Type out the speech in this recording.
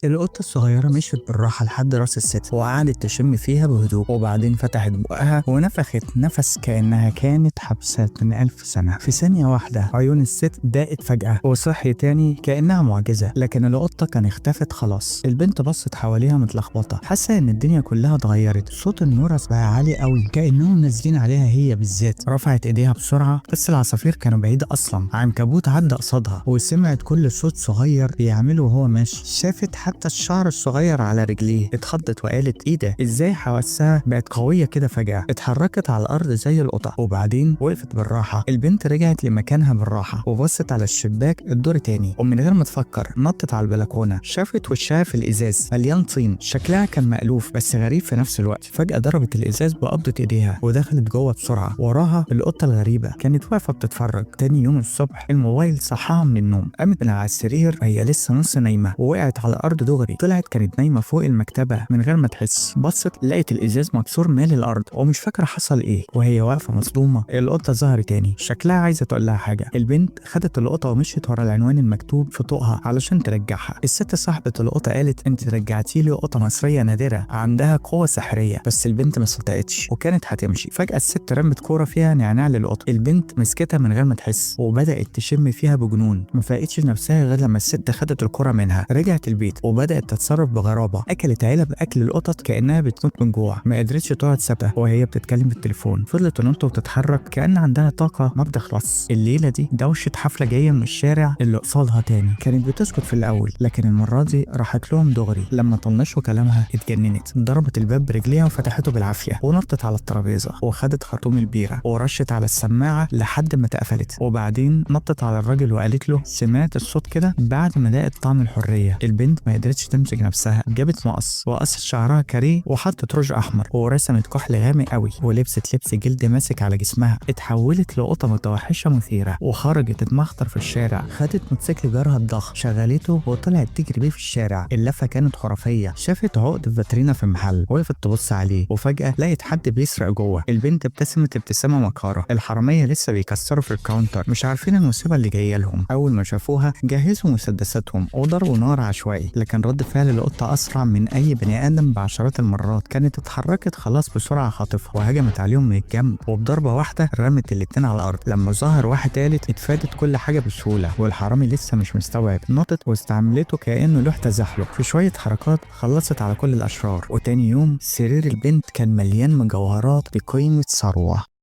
القطة الصغيرة مشيت بالراحة لحد راس الست وقعدت تشم فيها بهدوء، وبعدين فتحت بقها ونفخت نفس كأنها كانت حبسة من 1000 سنة. في ثانية واحدة عيون الست ضاقت فجأة وصحي تاني كأنها معجزة، لكن القطة كان اختفت خلاص. البنت بصت حواليها متلخبطة، حاسة ان الدنيا كلها اتغيرت. صوت النورس بقى عالي قوي كأنهم نازلين عليها هي بالذات. رفعت ايديها بسرعة بس العصافير كانوا بعيد اصلا. عنكبوت عدى قصادها وسمعت كل صوت صغير بيعمله وهو ماشي، شافت حتى الشعر الصغير على رجليه. اتخضت وقالت ايه ده، ازاي حواسها بقت قوية كده فجأة؟ اتحركت على الارض زي القطع وبعدين وقفت بالراحة. البنت رجعت لمكانها بالراحة وبصت على الشباك الدور تاني، ومن غير ما تفكر نطت على البلكونة. شافت وشها في الازاز مليان طين، شكلها كان مألوف بس غريب في نفس الوقت. فجأة ضربت الازاز بقبضة ايديها ودخلت جوه بسرعة، وراها القطة الغريبة كانت واقفة بتتفرج. تاني يوم الصبح الموبايل صحاها من النوم، قامت من على السرير وهي لسه نص نايمة ووقعت على الأرض دغري. طلعت كانت نايمة فوق المكتبة من غير ما تحس. بصت لقت الإزاز مكسور مال الأرض ومش فاكرة حصل إيه. وهي واقفة مصدومة القطة ظهرت تاني، شكلها عايزة تقول لها حاجة. البنت خدت القطة ومشيت ورا العنوان المكتوب في طوقها علشان ترجعها. الست صاحبة القطة قالت انت رجعتي لي قطة مصرية نادرة عندها قوة سحرية، بس البنت ما صدقتش وكانت هتمشي. فجأة الست رمت كورة فيها نعناع للقطة. البنت مسكتها من غير ما تحس وبدأت تشم فيها بجنون. ما فاقتش نفسها غير لما الست خدت الكرة منها. رجعت البيت وبدأت تتصرف بغرابة، أكلت علب أكل القطط كأنها بتموت من جوع. ما قدرتش تقعد ثابتة وهي بتتكلم بالتليفون، فضلت تنط وتتحرك كأن عندها طاقة ما بتخلص. الليلة دي دوشة حفلة جاية من الشارع اللي قصادها تاني. كانت بتسكت في الأول لكن المرة دي راحت لهم دغري. لما طنشوا كلامها اتجننت، ضربت الباب برجليها وفتحته بالعافية ونطت على الترابيزة وخدت خرطوم البيرة ورشت على السماعة لحد ما اتقفلت. وبعدين نطت على الراجل وقالت له سمعت الصوت كده بعد ما ضاقت طعم الحرية. البنت ما قدرتش تمسك نفسها، جابت مقص وقصت شعرها كاريه وحطت روج احمر ورسمت كحل غامق قوي ولبست لبس جلد ماسك على جسمها. اتحولت لقطة متوحشة مثيرة وخرجت تتمخطر في الشارع. خدت موتوسيكل جارها الضخم شغلته وطلعت تجري بيه في الشارع. اللفة كانت خرافية. شافت عقد في فاترينا في محل، وقفت تبص عليه وفجأة لقت حد بيسرق جوه. البنت ابتسمت ابتسامة مكارة. الحرامية لسه بيكسروا في ال counter، مش عارفين المصيبة اللي جاية لهم. أول ما شافوها جهزوا مسدساتهم وضربوا نار عشوائي، لكن رد فعل القطة أسرع من أي بني آدم بعشرات المرات. كانت اتحركت خلاص بسرعة خاطفة وهجمت عليهم من الجنب، وبضربة واحدة رمت الاتنين على الأرض. لما ظهر واحد تالت اتفادت كل حاجة بسهولة، والحرامي لسه مش مستوعب. نطت واستعملته كأنه لوح تزحلق. في شوية حركات خلصت على كل الأشرار. وتاني يوم سرير البنت كان مليان مجوهرات بقيمة ثروة.